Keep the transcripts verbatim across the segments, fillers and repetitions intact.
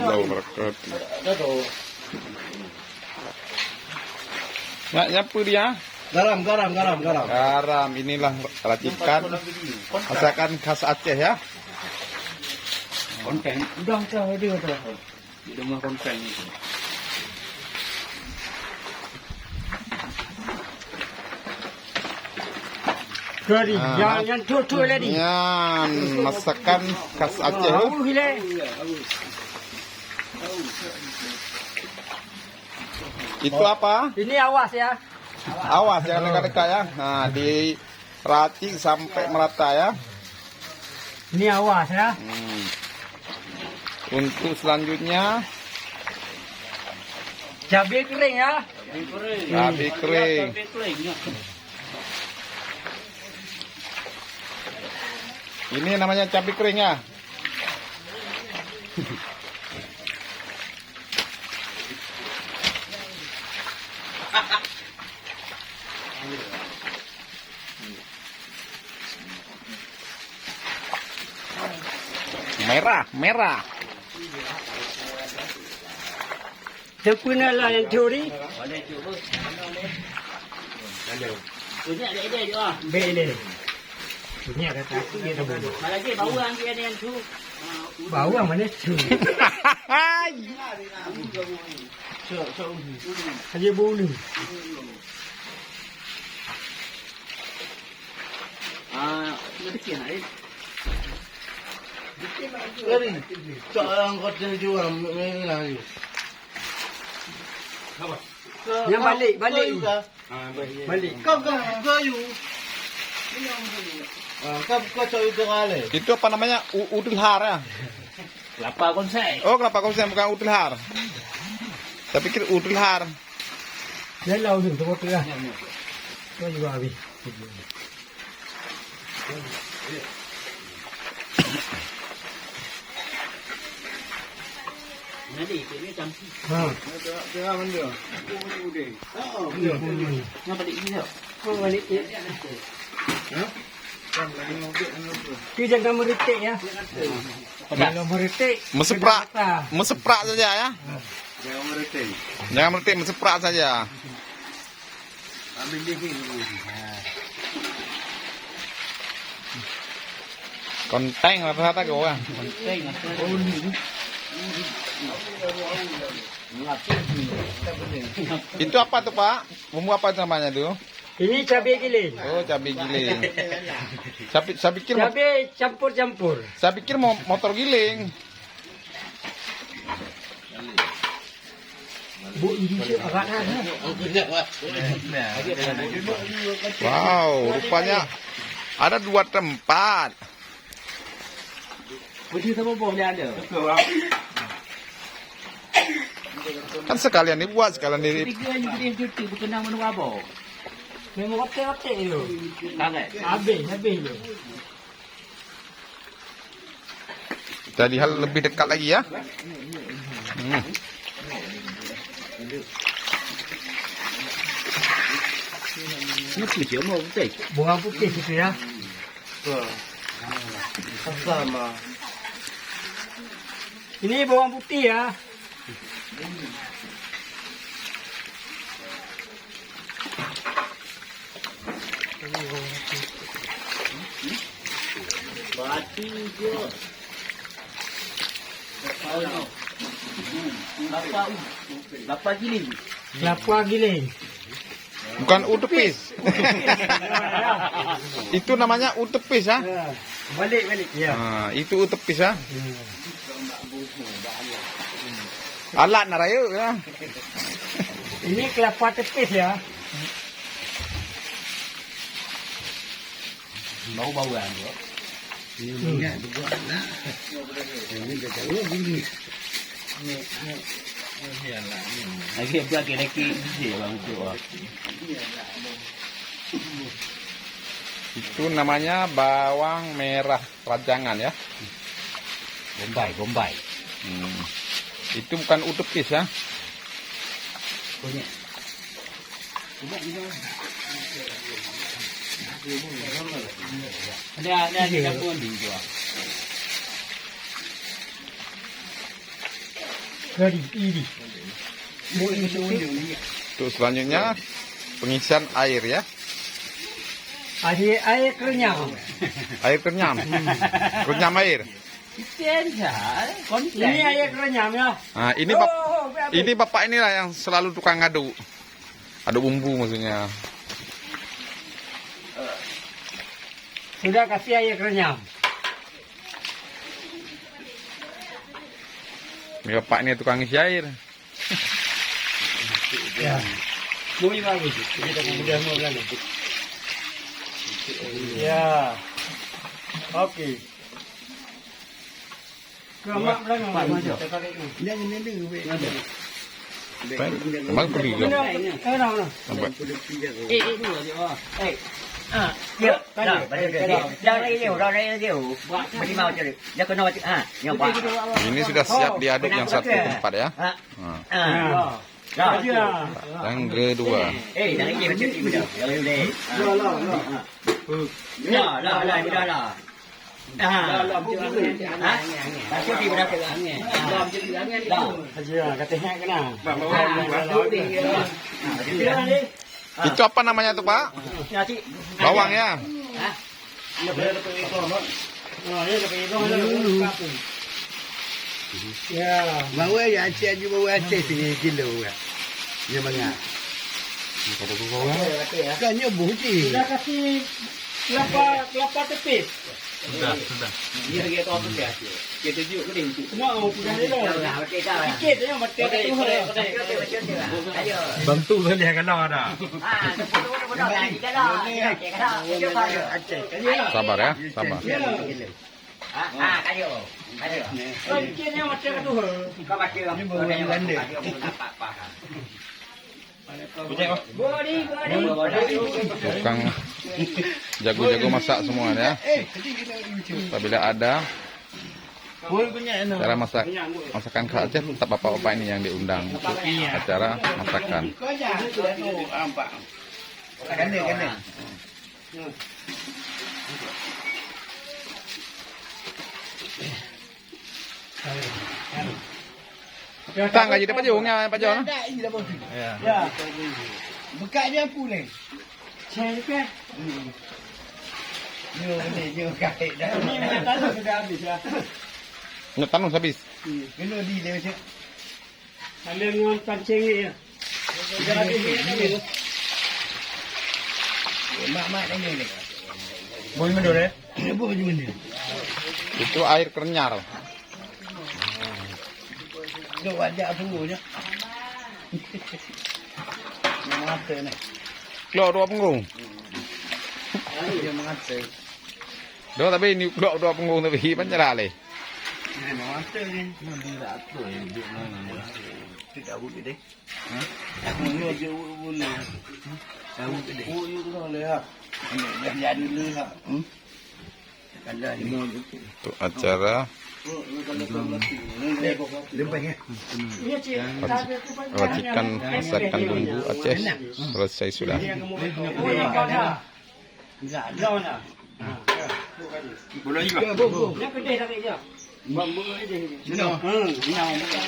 Warahmatullahi wabarakatuh. Nak nyapu dia? Garam, garam, garam, garam. Garam, inilah racikan masakan khas Aceh ya. Konten. Udah, udah, udah, udah. Di rumah konten ni. Kari, Ah. yang, yang tu, tu lagi. Nyan masakan khas Aceh. Ah, haus gila. Itu apa? Ini awas ya. Awas, jangan dekat-dekat ya. Nah, diracik sampai merata ya. Ini awas ya. Hmm. Untuk selanjutnya, cabai kering ya. Cabai kering. Ini namanya cabai kering ya. Merah, merah. Teupeuna lah yang teori. Bek lé. Ini ada takut dia dah bunuh. Malah dia bawang dia ada yang tu. Bawang mana tu? Hai. Sok, sok. Aja bulu. Ah, sedikit nak, eh. Kering. Cak yang kau terjual, ni, ni, ni. Yang balik, balik. Balik. Kau, kau, kau, you. Ah, kau, kau cok itu kali. Itu apa namanya? U-, udel har ya? Kelapa konsek. Oh, kelapa konsek bukan udel har. Saya pikir udel har. Dia lau tu, tengok tu lah. Kau juga habis. Jadi, ini campur. Ha. Tengah, tengah mana? Aku punya udeng. Oh, iya, iya. Kenapa dia ini tak? Oh, balik dia. Ha? Kan lain objek, anu tu. Tu jangan meritik ya. Kalau meritik, Meseprak, kena patah. Meseprak saja ya. Jangan meritik. Jangan meritik, meseprak saja. Ambil lagi. Konteng rata-rata ke orang. Konteng rata-rata. Itu apa tu, Pak? Bumbu apa tu namanya tu? Ini cabai giling. Oh, cabai giling. Saya pi-, saya pikir mo-, Cabai campur-campur. Saya pikir mo-, motor giling. Bu, ini tu agak dah, eh. Wow, rupanya ada dua tempat. Betul sama boh dia ada. Kan sekalian dibuat, sekalian di- Tiga ni gede cuti berkenang menua boh. Memang otak-otak tu. Karet. Habis, habis tu. Kita lihat lebih dekat lagi ya. Hmm. Ini putih, mau putih. Bawang putih itu ya. Sama. Ini bawang putih ya. Batu je. Lapa, lapa giling. Lapa giling. Bukan u tepis. Itu namanya u tepis ya. Ya. Balik, balik. Ya. Ha, itu u tepis ya. Hmm. Alat nak rayeuk ya. Ini kelapa tepis ya. Bau-bauan tu. Ini minyak juga nak. Ini dah jauh bunyi. Lagi apa lagi lagi isi bang tu. Itu namanya bawang merah rajangan ya. Bombay, Bombay. Hmm. Itu bukan u tepis ya. Punya. Ada, ada, ada pun di jual. Jadi, ini. Untuk selanjutnya, pengisian air, ya. Air, air kerenyam. Air kerenyam. Kerenyam air. Ini air kerenyam, ya. Ah, ini bap-, ini bapak inilah yang selalu tukang aduk. Aduk bumbu maksudnya. Sudah kasih air kerenyam. Ni bapak ni tukang isi air. Ya. Bunyi bagus. Kita kemudian mau kan. Ya. Oke. Ke mak belakang. Mak, mak. Jangan ada. Baik. Abang pergi ke? Nampak? Eh, eh, dua je. Eh. Ah, ya. Dah, baca dia. Dah, dah, dah, dah, dah. Beri mau cari. Dia kena baca. Ah, nyoba. Ini sudah siap diaduk yang satu tempat, ya. Ha. Ah. Dah. Yang kedua. Eh, dah lagi baca dia. Dah lagi. Dah, dah, dah, dah. Ah. Ha? Baca di belakang. Ah. Dah. Aja, kata hak kena. Itu apa namanya tu, Pak? Bawang, ya? Ha? Ya. Bawa ya, Aceh aju bawa Aceh sini kilo ya. Dia banyak. Kan nyobuh je. Dah kasih kelapa, kelapa tepis. Sudah, sudah. Dia, dia tahu tu dia. Dia tunjuk ke dia itu. Semua orang sudah ni dah. Sikit je yang mati tu. Tentu boleh kalau ada. Sabar ya, sabar. Tukang jago-jago masak semua ya. Apabila ada acara masak, masakan khas Aceh, tetap bapak-bapak ini yang diundang untuk acara masakan. Tang gaji dapat jong ya, Pak Jon. Ya. Buka je apa ni? Saya ke? Hmm. Nyo ni, nyo kait dah. Ini minyak tanah sudah habis ya. Minyak tanah habis. Hmm. Kena di dia macam. Sambil ngon pancing ni ya. Sudah habis minyak tanah. Mak-mak tanya ni. Boleh mundur eh? Boleh mundur. Itu air kerenyar. Dok wajak sungguh je. Yang mata ni. Klok dua punggung. Yang mata. Dok tapi ni klok dua punggung tapi panjang lah leh. Yang mata ni. Nanti tak apa yang duduk mana. Tidak boleh deh. Untuk acara racikan masakan bumbu Aceh selesai sudah. Kena.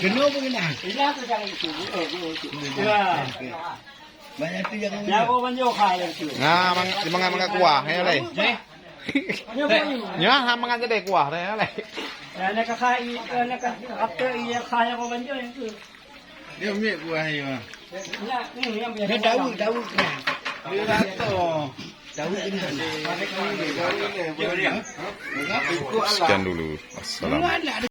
Kena apa kena? Kena apa kena? Banyak tu jangan. Nah, mangat, mangat kuah ya leh. Nyo ha mangat jadi kuah ya leh. Nah, nak kah, nak kah, apa iya kah yang kau banjir yang tu? Dia ambil buah ni, Mak. Dia daun, daun. Dia rata. Daun ni. Sekian dulu. Assalamualaikum.